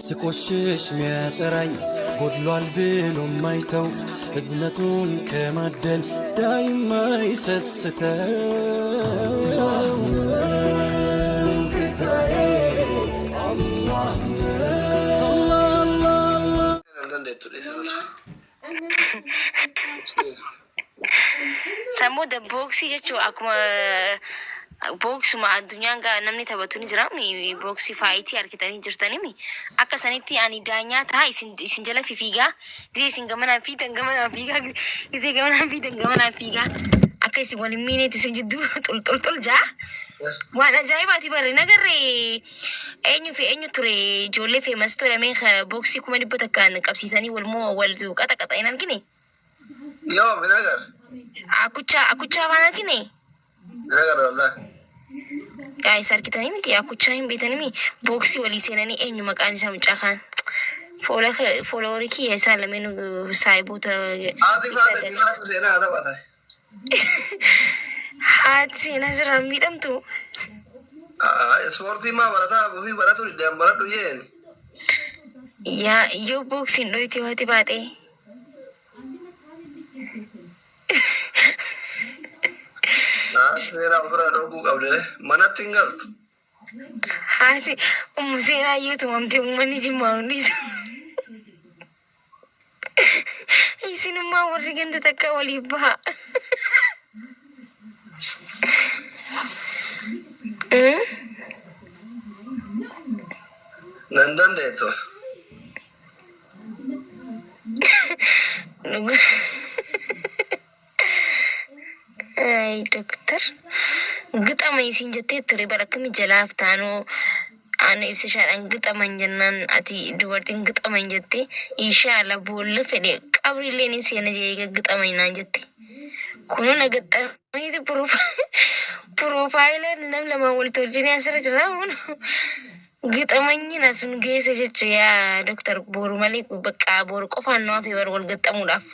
ስቆሽሽ ሚያጠራኝ ጎድሏል ብሎ ማይተው እዝነቱን ከማደል ዳይማ ይሰስተው Sammuu da booksii jechuun akkuma booksuma addunyaan gaa namni taphatu ni jira mi booksii faayitii argitanii jirtanii mi akka sanitti ani daanyaa ta'a isin isin jala fiigaa gisee isin gamanaan fiidan gamanaan fiigaa gisee gamanaan fiidan gamanaan fiigaa akka isin wal hin miineetti isin jidduu xul xul xul jaa waan ajaa'ibaati barre nagarre eenyu fi eenyu ture ijoollee feemas ture mee booksii 100,000 qabsiisanii wal moo wal qaxaqaxa hin argine. Yoom hin agarre. Akuchaa akuchaa waan argine. Hin agarre wallaahi. Guys argitanii miti akuchaa hin beektanii mi booksii walii seenanii eenyu maqaan isaa mucaa kaan. Foola fooloorii kiyya isaan lameen saayiboota. Haati faate dibaatu seenaa haa taphatan. Haati seenaa sirraan miidhamtu. Ispoortii maa barataa ofii baratu didde an baradhu jeeni. Yaa yoo booksiin dhoyte haati baatee. Haati seenaa ofirraa dhowwuu qabdi manatti hin galtu. Haati ummu seenaa iyyuu tumamte uummanni jimmaa hundi isaa. Isinummaa warri ganda takka waliif baha. Nan dandeettu. Dhugaa. Ay doktar gixama isiin jettee ture bara akkami jalaaf taanuu anu ibsishaadhaan gixaman jennaan ati dubartiin gixaman jette inshaalla boolla fedhe qabrillee ni seena jee gixaman naan jette kunuu na gaxxameeti piroofaayila nam lamaan wal tolchinee asirra jira kun gixamanyiin as nu geesse jechuu yaa doktar booru malee bakka booru qofaan nu hafe bar wal gaxxamuudhaaf.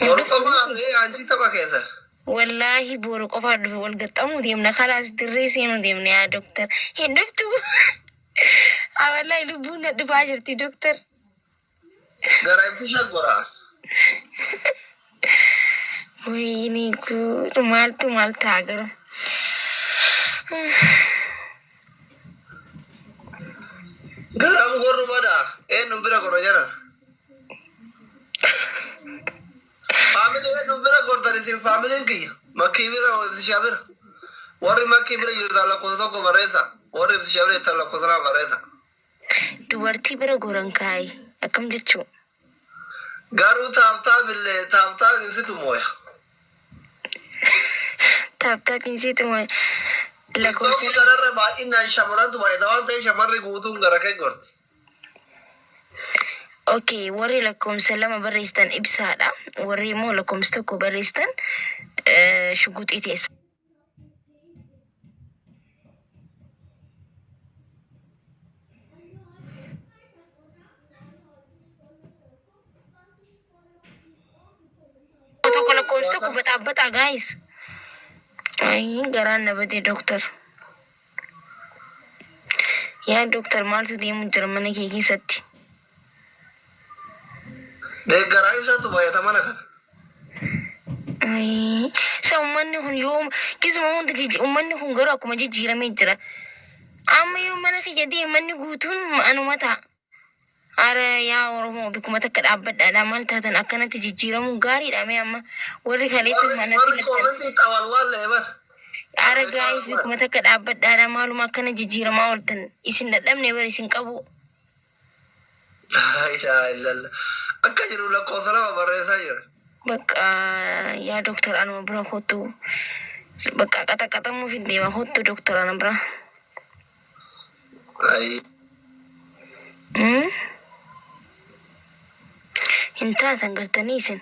Boru qofaa hafee aanjii tapha keessa. Wallaahi boru qofaa dhufe wal gaxxamuu deemna kalaas dirree seenuu deemna yaa doktar hin dhuftu. Haa wallaahi lubbuun na dhufaa jirti doktar. Gara ibsisha goraa. Wayinii guutu maaltu maal ta'a garuu. Garam gorru bada. Eenyu bira gorra jara. Faamilii eenyu bira gortan isin faamiliin kiyya. Makkii bira ibsishaa bira. Warri makkii bira jirtan lakkoofsa tokko barreessa. Warri ibsishaa bira jirtan lakkoofsa lama barreessa. Dubartii bira goran kaayi akkam jechuu. Garuu tap tap illee tap tap hin situ mooya. Tap tap hin situ mooya. Lakkoofsa. TikTok kanarra baay'inaan shamarrantu baay'ata waan ta'eef shamarri guutuun gara kee gorti. Okay, warri lakkoofsa lama barreessitan ibsaadha. Warri immoo lakkoofsa tokko barreessitan shuguxii teessa. Tokko lakkoofsa tokko baxaa baxaa guys. Ayii garaan na bade doktar. Yaa doktar maaltu deemu jira mana kee keessatti? Deeggaraa ibsaatu baay'ata mana kana. Ayii sa uummanni kun yoom gisuma hunda jijji uummanni kun garuu akkuma jijjiiramee jira. Amma yoo mana kiyya deeme manni guutuun anuma ta'a. Ara yaa Oromoo bikkuma takka dhaabbadhaadha maal taatan akkanatti jijjiiramuun gaariidha mee amma warri kaleessa Warri mana warri filattan. koomentii xawalwaan leeban. Ara gaayis bikkuma takka dhaabbadhaadha maaluma akkana jijjiiramaa ooltan isin dadhabne bar isin qabu. Laa ilaaha illallah. Akka jiru lakkoofsa lama barreessaa jira. Bakka yaa doktar anuma bira kottu bakka qaxaqaxamuuf hin deema kottu doktar ana bira. Ayii. Hin taatan gartanii isin.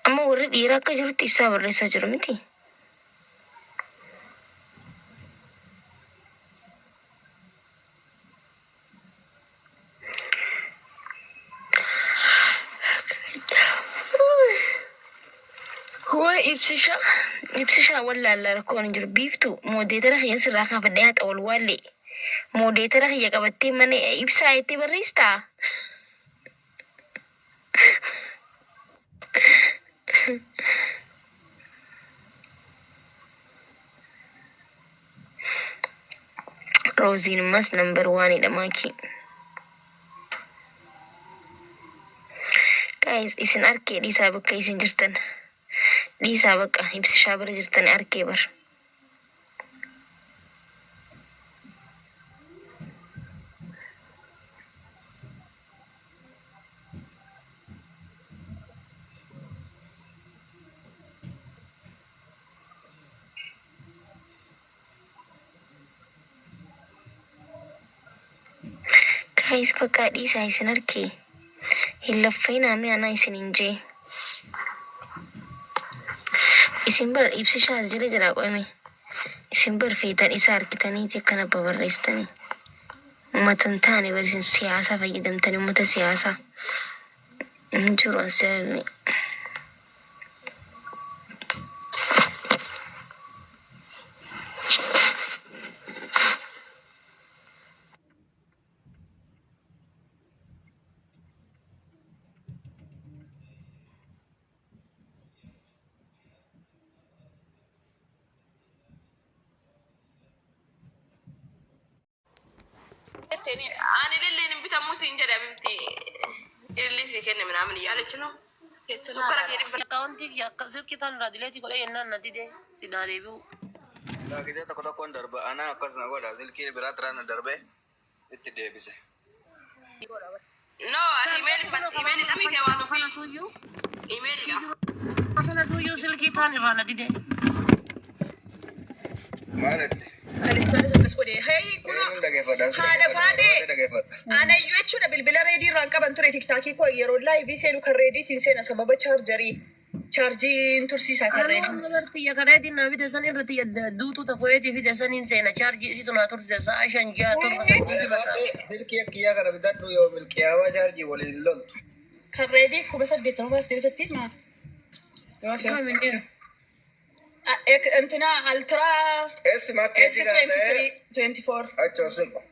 Amma warri dhiiraa akka jirutti ibsaa barreessaa jiru miti. Waa ibsisha. Ibsishaa wallaallaa rakkoon hin jiru. Biiftuu moodeetara kiyya sirraa kaafadhee haxa wal waallee. Moodeetara kiyya qabattee mana ibsaa jettee barreessitaa? Rooziin ammas number one dha maakii. Guys, isin arkee dhiisaa bakka isin jirtan. Dhiisaa bakka ibsishaa bira jirtan arkee bar. Guys, bakka dhiisaa isin arkee. Hin laffayinaa mee anaa isin hin jee. Isin bar ibsishaa as jala jiraa qoyme. Isin bar feetan isa harkitaniiti akkana babarreessitanii. Uummata hin taane bar isin siyaasaa fayyadamtanii uummata siyaasaa. Hin jiru as jala. Ani ililliin hin bitamuu siin jedhe abibti ilillii sii kenne minaamin እያለች ነው sukkara kee dhibba Akkaawuntii kiyya akka silkii taan irraa dileetii godhee jennaan na dide naa deebi'u. Gisee tokko tokkoon darba anaa akkas na godha silkii biraa tiraan na darbe itti deebise. No, ati imeeli dhamii kee waan ofii Kanatuyyuu imeelidha. kanatuyyuu silkii taan irraa na dide. Maalitti? Kaleessaanis akkas godhe. Hey, kunoo Eenyuun dhageeffadha? Ansi haadha dhageeffadha. faadhee. Haadha dhageeffadha. Anayyuu jechuudha bilbila reedii irraan qaban ture tiktaakii koo yeroo laayivii seenu kan reediitiin seena sababa chaarjarii chaarjiin tursiisaa kan Anuu reedii. amma bar tiyya kareetiin naa fide san irra tiyya duutuu takkoyeetii fide saniin seena chaarjii isiitu naa tursiisa sa'a 5 6 7 8 Haadha sa'a. faadhee silkii akkiyyaa kana bitadhu yoo milqiyaamaa chaarjii waliin loltu. Kan reedii 80,000 baastee bitatti maa? Yoo fe'u. Kaminneera. Intina Altiraa Eessi makkeetii kana ta'ee S23 24. achi ol siqu.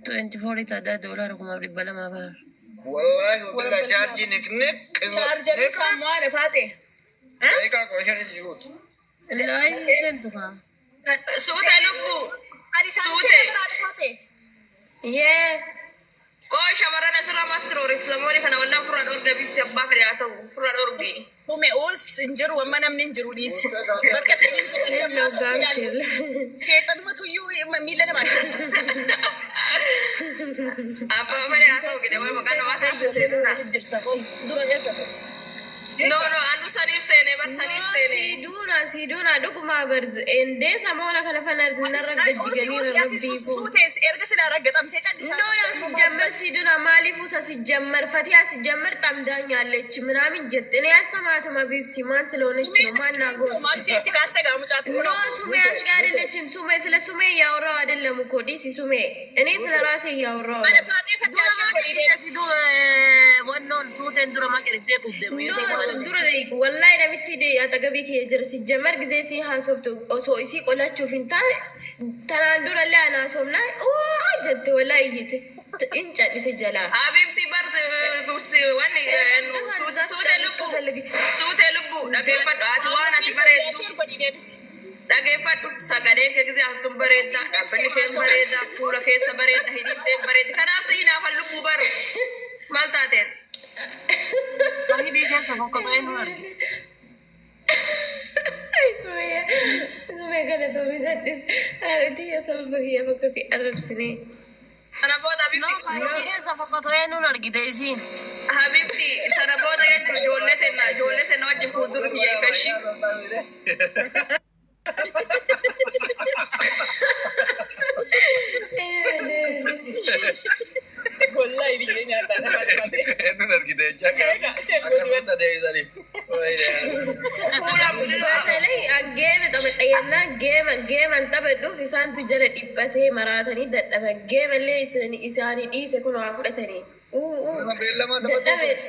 24 tadaa doolaara 2,200 baara. Wallaahi wabilla chaarjii niqniq. Chaarjarii isaa immoo haadha faate. Daqiiqaa kudha shanis guutu. Laayi seentu kaa. Suutee lubbuu Ani isaan Suutee. seena haadha faate. Yee. Qoo shamarran asirraa maastiroorit samooni kana wallaa furra dhorge bifti abbaa fedhe haa ta'u furra dhorge. Tume uus hin jiru amma namni hin jiru dhiisi. Bakka isin hin jiru namni haasoftu ilaalu. Keexanumatu iyyuu miila namaa Abbaa fedhe haa ta'u gide wayi maqaa namaa keessa seenudha. Jirta dura keessa ture. No, no, anu saniif seene bar saniif seene. Siduuna siduuna dhuguma bar endee samoona kana fana narra gajjiganii rabbii koo. Suutees erga silaa raggaxamtee callisaa. No no ሲጀመር ሲዱና ማሊፉ ሲጀመር ፈቲያ ሲጀመር ጠምዳኛለች ምናምን ጀት እኔ ያሰማትም ሀቢብቲ ማን ስለሆነች ነው ማናጎ Maal sitti kaastee gaa mucaatti ኖ ሱሜ አሽጋ አይደለችም። ሱሜ ስለ ሱሜ እያወራው አይደለም እኮ ዲሲ ሱሜ እኔ ስለ ራሴ እያወራው Mana ነው። faatee Dura fatiyaa maa ishee godhee qirifte siduu wannoon suuteen dura maa qiriftee dhugde. ኖ dura wallahi namitti አጠገቤ kiyya jira ሲጀመር ጊዜ si haasoftu osoo isii qolachuuf hin taane tanaan durallee an haasofnaa oo jette wallahi iyyite in cadhise jalaa. Habibti bar wanni suutee lubbuu suutee lubbuu dhageeffadhu ati waan ati bareeddu ishee godhee deebisi. dhageeffadhu sagalee kee gisee haftuun bareedda dhaabbanni kee bareedda fuula keessa bareedda hidhiin tee bareedda kanaaf si hinaafan lubbuu baru maal taateeti. Hidhii keessa fokkotoo eenyu argite. Sumee sumee kana ta'uu haadhatii sababa kiyya bakka si arrabsine. Kana booda No, habibti hidhii keessa fokkotoo eenyu argite isiin. Habibti kana booda jechuun ijoollee tenna wajjin fuuldura kiyya ifeshi. Wallahi biyyee nyaataa haadha faatee. Eenyuun argite jechaa akkasumas adeemsaniif. Fuulaan bililaa. በተለይ geema taphadha geema geeman taphadhuuf isaantu jala dhiphatee maraatanii dadhaban geemallee isaanii dhiise kun waa fudhatanii. Beellama Dadhabe taphatu.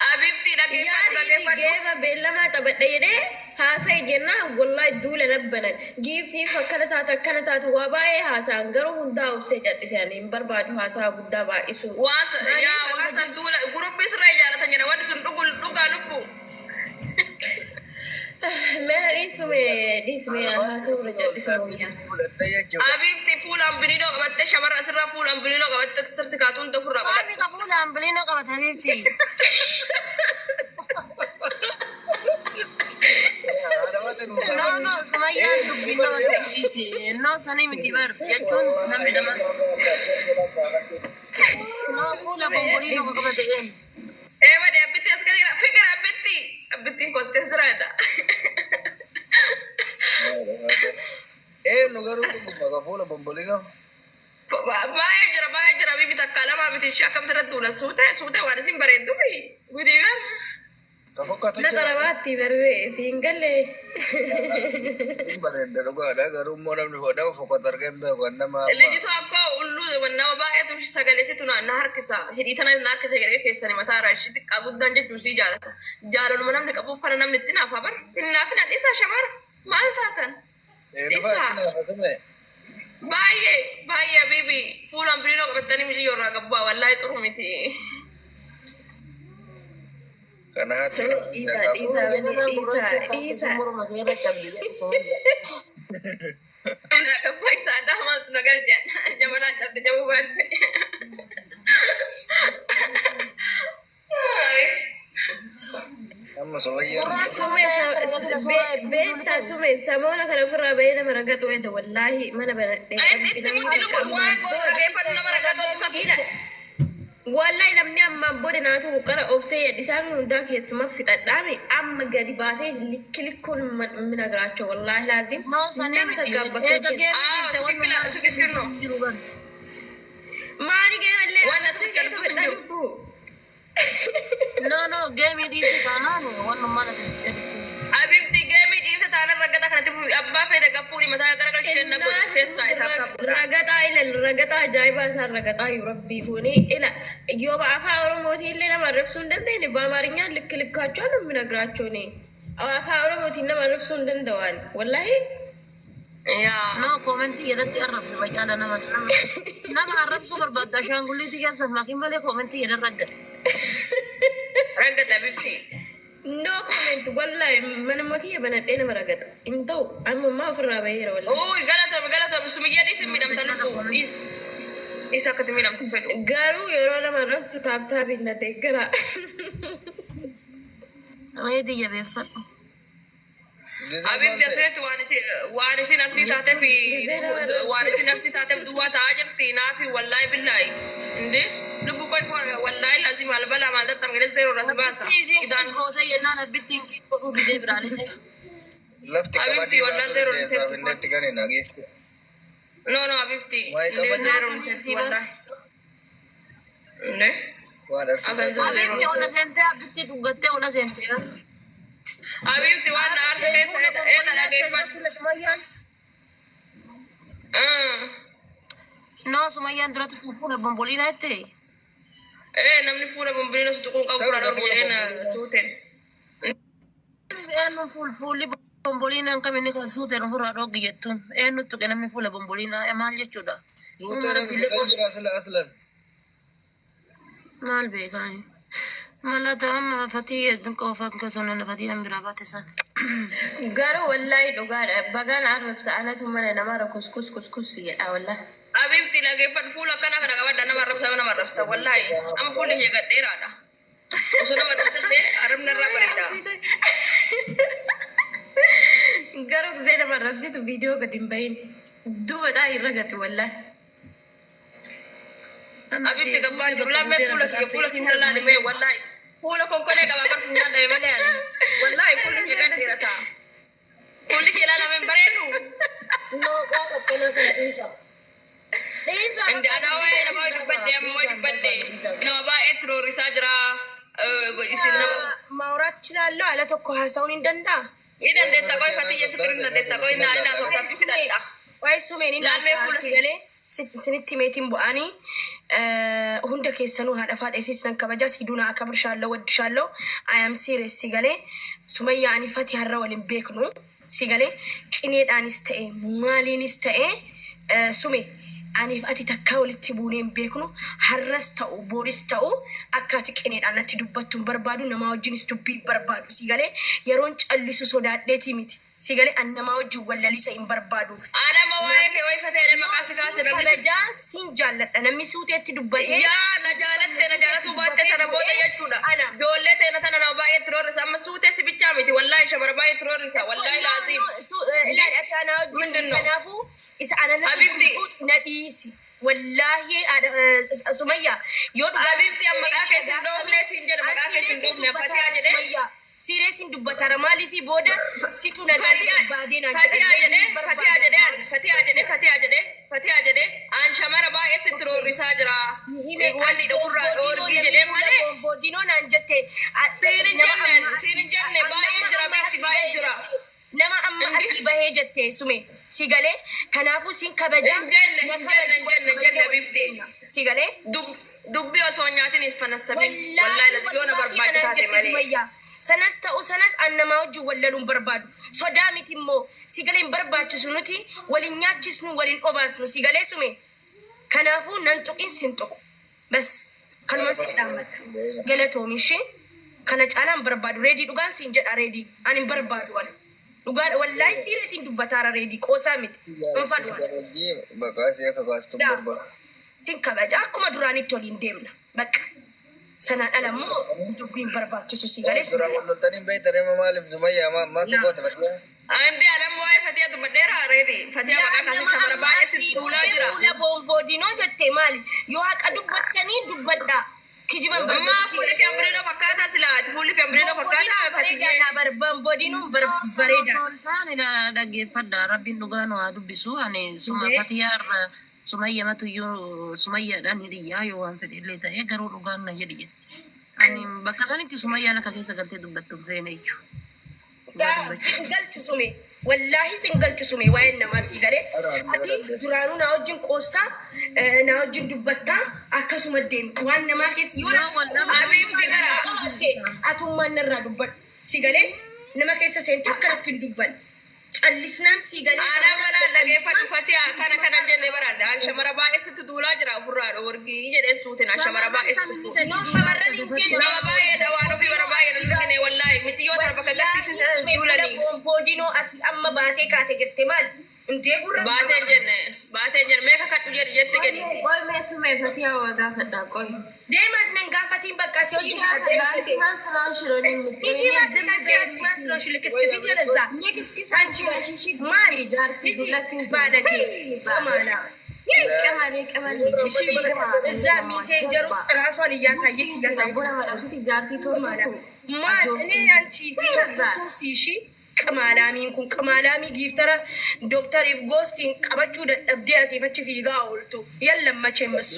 Habibti dhageeffadhu yaadii dhageeffadhu. geema beellamaa taphadha jedhee Haasa'i jennaan wallahi duula nabbanan. Giiftiif akkana taate akkana taate waa baay'ee haasa'an garuu hundaa obsee cal'ise ani hin barbaadu haasa'a guddaa baay'isuu. Waan yaa waan san duula guruppi sirra ijaarratan jedha wanni sun dhugu dhugaa lubbu. Mee dhiisume dhiisume haasa'uu irra cal'isuu wayyaa. Abiibti fuula ambiniinoo qabattee shamarra asirraa fuula ambiniinoo qabattee sirti kaatuun ofirraa Qaami qoladhu. ka fuula ambiliinoo qabate habiibti. No, no, Sumayyaan dubbiin nama dhiisi. No, sanii miti bar jechuun namni nama. No, fuula bomboliinoo ka qabate een. Ee bade abbitti as keessa jira. Fikir abbitti. Abbittiin koo as keessa jiraata. Eenyu garuu dhuguma ka fuula bomboliinoo? Baay'ee jira baay'ee jira bibi takka lama miti ishee akkamitti irratti duula suutee suutee waan isin bareedduufi gudii bar. Ka fokkatu Na jira. qarabaatti barree siin galle. Hin bareedda dhugaadha garuu immoo namni nama fokkatu argee hin beeku nama amma. Lijitu abbaa ulluu nama baay'eetu ishee sagalee situ na harkisa hidhii tana na harkisa jedhee keessani mataa irraa ishee xiqqaa guddaan jechuu sii jaalata. Jaalaluma namni qabuuf kana namni itti naafa bar. Hinnaafina dhisaa shamara maal taatan Eenyu fa'a dhisaa. itti naafatume? Baay'ee baay'ee habiibi fuulaan biliinoo qabattanii miliyoon irraa gabbaa wallaahi xuru miti. Kana haati Sume dhiisaa dhiisaa Jenaraan dhiisaa gurraacha kaate sun dhiisaa. morma kee irra cabdi jedhe Sumayyaa. Na gabbaa isaa daamaa na galche jamanaa cabde jabuu baatte. Amma Sumayyaan Gurraacha Sume mataa eessa argatudha suuraa eebbisiisuu ni beektaa ta'e. sume samoona kana ofirraa bahee nama ragatu wayita wallaahi mana banadhee Itti namni mutti takka lubu waa'ee ammaan goota booda dhageeffadhu nama rakkatootu san. ila wallahi namni ammaan booda naatu qara obsee yadhisaami hundaa keessumaa fixadhaami amma gadi baasee likki likkuun minagiraachoo wallaahi laazim No, sanii nama miti. taggaabbatu Eega jira. geemii Ah, dhiifte tikikkila wannummaan ati tikikkilno. kennitu hin jiru bar. Maali geemallee Waan ati obsee kennitu hin fedhaa jiru. lubbuu. No, no, geemii dhiifte taanaan wannummaan ati kennitu hin jiru. Abibti geemii dhiibsa taanaan raggata kanatti abbaa fedhe gaffuudhi mataa gara galcheen na godhe keessaa isaaf qabudha. Ragaxaa ila ragaxaa ajaa'ibaa isaan ragaxaa yoo rabbii fuuni ila yoo afaan oromootiin illee nama arrabsuu hin dandeenye በአማርኛ ልክ ልካቸው ነው የምነግራቸው እኔ afaan oromootiin nama arrabsuu hin danda'an wallahi Yaa. No, koomentii jedhatti arrabsi bacaala nama nama nama arrabsuu barbaaddu ashaangulliitii keessa makin malee koomentii jedhan raggate. Raggata abibti. No comment wallahi manuma kiyya banadhee nama ragaxa hin ta'u amma ofirraa baheera wallahi. Uuy galatoomi galatoomi sumiyyaa dhiisi miidhamta lubbuu dhiis. Dhiis akkatti miidhamtu fedhu. Garuu yeroo nama arrabsu tap tapiin na deeggara. Reedii jabeeffadhu. Abibti asirratti waan isin waan isin arsii taateef waan isin arsii taateef duwwaa ta'aa jirti naafi wallaahi billaahi. Inde lubbu qoy wallaahi lazima albalaa maal tattam gides zeeroo ras baasa. Abbitti isiin Idaan kiis gootee jennaan abbittiin kiis godhuu didee biraa lixee. Lafti Abibti qamadii wallaan baasuu zeeroo dandeessaaf inni itti ganina geefti. No no abibti. Waa'ee Inde qamadii zeeroo nuti wallaahi. Inde waan arsii agan taatee. zeeroo Abibti ola seentee abbittii dhuggattee ola seentee bar. Abibti waan na arsi keessa Fuula eela bomboliinaa dhageeffadhu. sila Sumayyaan. No, Sumayyaan duratti fuula bomboliinaa jettee. Ee namni fuula bomboliinoo si tuquun qabu Ta'u fuula dhorku fuula jedheen bomboliinoo. suuteen. Eenyuun fuulli bomboliinaan kam inni kan suuteen ofirraa dhooggi jettuun eenyu tuqe namni fuula bomboliinaa maal jechuudha? Suutee namni kan jira asla aslan. Maal beekaani? Malata amma fatii qofa akkasuma fatii an biraa baate san. Garuu wallahi dhugaadha bagaan arrabsa anatu mana namarra kuskus kuskus jedha wallahi. Abibti dhageeffadhu fuula akkanaa kana qabadha nama arrabsa nama arrabsa wallaahi amma fuulli kiyya gadheeraadha. Osoo nama arrabsallee arrabni irraa bareeda. Garuu gisee nama arrabsitu viidiyoo gadi hin bahin duuba xaa hin ragatu wallahi. Abibti gabbaa jiru lammee fuula kiyya fuula kiyya laalimee wallaahi fuula konkolee qabaa bar funyaan dhabe malee ani wallaahi fuulli kiyya gadheera ta'a. Fuulli kiyya laalamee bareedu. No, qaama akkanaa kana dhiisa. Dhiisa. Indi anaa waa'ee nama dubbadde amma waa'ee dubbadde nama baay'eetti roorrisaa jira. Isin nama ማውራት እችላለሁ አለ tokko haasa'uun hin danda'a. ni dandeetta qoy fatiyya fikirin dandeetta qoy naa naa sooftaaf fidadha. Waa'ee sumeen hin Laalmee haasa'aa fuula si galee Isinitti himeetiin bu'aanii hunda keessanuu haadha faaxeesis nan kabaja siduuna akabrshaalloo waddishaalloo I am serious si galee Sumayyaa ani fati har'a waliin beeknu si galee qineedhaanis ta'e maaliinis ta'e sume aniif ati takkaa walitti buunee hin beeknu har'as ta'u booris ta'u akka ati qineedhaan natti dubbattu hin barbaadu namaa wajjinis dubbii hin barbaadu si galee yeroon callisu sodaadheetii miti. Si galee an namaa wajjin wal lalisa hin barbaaduuf. Anama waa'ee kee wayi fatee jedhee No, maqaa si siin kaase namni si kabajaa siin jaalladha namni suuteetti dubbatee Yaa na jaalatte na suuteetti jaalatuu baatte dubbatee tana booda bu'ee jechuudha. ana. Ijoollee teena tana nama baay'eetti roorrisa. Amma suutee si bichaa miti wallaahi shamara baay'eetti roorrisa. Ekko Wallaahi no laaziim. no su ilaali ati anaa wajjin Mindin no. kanaafuu isa ana natti Habibti bultu na dhiisi. Wallaahi haadha Sumayyaa yoo dhugaa Habibti an maqaa kee sin dhoofnee siin jedhe an maqaa kee sin siireesiin dhoofne dubbataara Fatiyaa jedhee. Sumayyaa. Siireesiin dubbatara maaliifi booda situ na galee Fatiyaa barbaadee naan jedhan Fatiyaa reedii jedhee hin Fatiyaa barbaadu jedhee an Fatiyaa jedhee Fatiyaa jedhee Fatiyaa jedhee an shamara baay'ee sitti Okay. roorrisaa jira. Hime an Wanni ofirraa boonboodinoo dhoorgii namni jedhee fuula malee boonboodinoo naan jette siin hin nama jenne amma siin asii hin jenne an baay'ee nama jira amma beekti asii baay'ee bahee jira. jette nama amma Indi asii bahee jette sume si galee kanaafuu siin kabajaa hin jenne na hin jenne kabaji hin jenne wal hin jenne kabajnee waliin bifti. deemna si galee. Dubbii osoo hin nyaatin hin fanassabin. Wallaahi Wallaahi lazi yoo na wallaahi barbaadde anaan taate jette malee. Sumayyaa. Sanas ta'u sanas an namaa wajjin wal loluu hin barbaadu. Sodaa miti immoo si galee hin barbaachisu nuti wal hin nyaachisnu wal hin obaasnu si galee sume. Kanaafuu nan tuqin sin tuqu. Bas kanuman siif dhaammadha. Galatoomi ishee. Kana caalaa hin barbaadu. Reedii dhugaan siin jedha reedii. Ani hin barbaadu ani. Dhugaadha wallaahi siira siin dubbataara reedii qoosaa miti. Hin fadhu ani. Kabajjii maqaa ishee akka kaastuun Daa. barbaada. Sin kabaja akkuma duraanitti waliin deemna. Bakka. Sanaan ala immoo dubbiin barbaachisu si galee Dura wal loltanii hin beektan amma maaliif Zumayyaa maal si Naa. goota Fatiyaa? Andi alam waa'ee Fatiyaa dubbadheera reedi. Fatiyaa Yaa maqaa kaasee nama shamara amma baay'ee asii sitti duulaa bu'ee jira. fuula boonboodinoo jette maali? Yoo haqa dubbattanii dubbadhaa. Kijiban Maa barbaachisa. fuulli kee ambiriinoo fakkaataa silaa ati fuulli kee ambiriinoo fakkaataa Boonboodinuun Fatiyyee. bareedaadha bar boonboodinuun Osoo bareedaadha. osoo hin taane na dhaggeeffadha. Rabbiin dhugaa nu haa dubbisu. Ani suma Indee. Fatiyaa irra Sumayyamatu iyyuu Sumayyaadhaan hidhiyyaa yoo waan fedhe illee ta'e garuu dhugaan na jedhi jetti. Ani bakka sanitti Sumayyaan akka keessa galtee dubbattu hin feene iyyuu. Dhugaa Yaa dubbachuuf. sin galchu sume wallaahi sin galchu sume waa'een namaa si galee ati duraanuu naa wajjin qoostaa naa wajjin dubbattaa akkasuma deemtu waan namaa keessa yoo Yoo wal dhabne Habiibti bara. qabaatte atummaan narraa dubbadhu si galee nama keessa seente akkanatti hin dubbanne callisnaan si galee Aanaa sana balaa dhageeffadhu Fatiyaa kana kana jenne bara shamara baay'ee sitti duulaa jira ofirraa dhoorgii jedhee suutin shamara baay'ee sitti fuudha. No shamarran hin jenne Nama baay'ee dawaan ofii bara baay'ee nan argine wallaahi miciyyoo tana bakka wallaahi garsiisin sume fuula duulanii. boonboodinoo asii amma baatee kaate jette maal indee gurra Baateen jenne baateen jenne mee kakadhu jedhi jette jedhi. Qoy mee sumee Fatiyaa waa gaafadha qoy. Deemaas nan gaafatiin bakka asii hojii አንቺ ማን ስለሆንሽ ነው እኔ ሂጂ እባክሽ አንቺ አንቺ ማን ስለሆንሽ ልክስክስ ሂጂ ወደዛ ልክስክስ አንቺ ማን ጃርቲ ሂጂ ዱለቲ ባለጌ ቅማላ ቀማሌ ቀማሌ እዛ ሜሴንጀር ውስጥ ራሷን እያሳየች እያሳየች ጃርቲ ቅማላ ማን እኔ አንቺ ኩሲ ቅማላሚን kun ቅማላሚ giiftara doktariif goostiin qabachuu dadhabdee asiif achi fiigaa ooltu yallan መቼም እሱ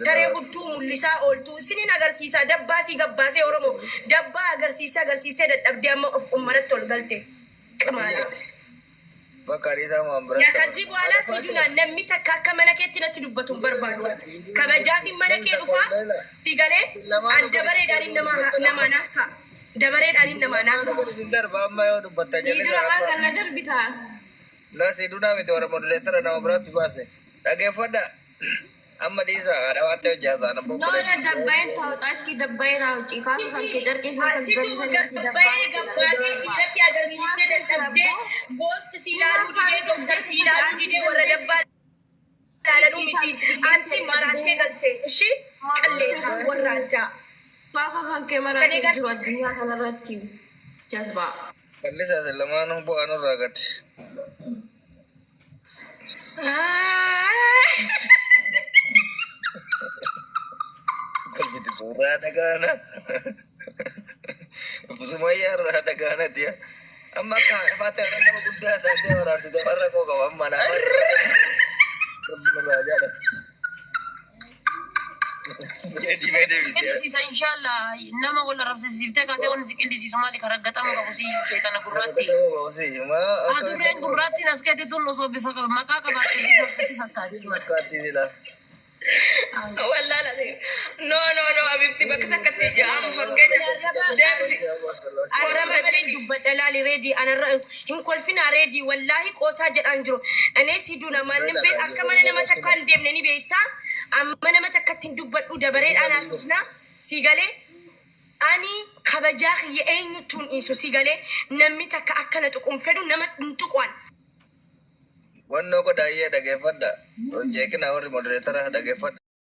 taree hudduu mul'isaa ooltu isinin agarsiisaa dabbaasii gabbaasee oromoo dabbaa agarsiistee agarsiistee dadhabdee amma of ummaratti ol galte ቅማላ Bakka isaa waan yaa biratti ከዚህ በኋላ ሲዱና namni takka akka mana keetti natti dubbatu hin barbaadu kabajaaf mana kee dhufaa si galee an dabareedhaan nama nama naasa dabareedhaan nama naasa Isin darba amma yoo dubbatta jalli Siidura waan kana darbitaa. La siidunaa miti warra moduleetara nama biraas baase. Dhageeffadha. Amma dhiisa haadha waan ta'eef jaasaa nama Lola dabbaeen taa'uudha iski dabbaeen hawci kaatu kan kee carqee keessa Asitu gabbaa'ee gabbaatee dhiiratti agarsiistee dadhabdee goosti si ilaaluu didee doktar si ilaaluu didee warra dabbaa ilaalanuu miti anchi maraattee galte ishi qalleetaa warra addaa. Kaaka kan kee maraatee jiru addunyaa kanarratti jazbaa. Qallisaa isin lamaanuu bu'aa nurraa gadi. Qalbiti suuraa dhagaana. Sumayyaa irraa dhagaanati. Amma akka haadha ta'e nama guddaa taatee waraarsite warra koo qaba amma naa. Rabbi nurraa jaalata. Deebee deebisee. Qillisiisa inshallah nama wal arrabsiiftee kaatee wanni si qillisiisu maali kan raggatamu qabu si sheetana gurraatti. Adurreen gurraattiin as keetti tun osoo bifa qaba maqaa qabaattee si fakkaatti. Wallaahi laziim. No, no, no, Habibti, bakka takkatti ja'amu fakkeenya deebisi. Arraba malee dubbadha laali reedii anarra hin kolfinaa reedii wallaahi qoosaa jedhaan jiru. Anee si duna manni beek akka mana nama takka hin deemne ni beektaa. Amma nama takkatti hin dubbadhu dabareedhaan haasofnaa si galee ani kabajaa kiyya eenyuttuu hin dhiisu si galee namni takka akka na tuqu hin fedhu nama hin tuquan. Wannoo godhaayyee dhageeffadha. Jeeqina warri moderator dhageeffadha.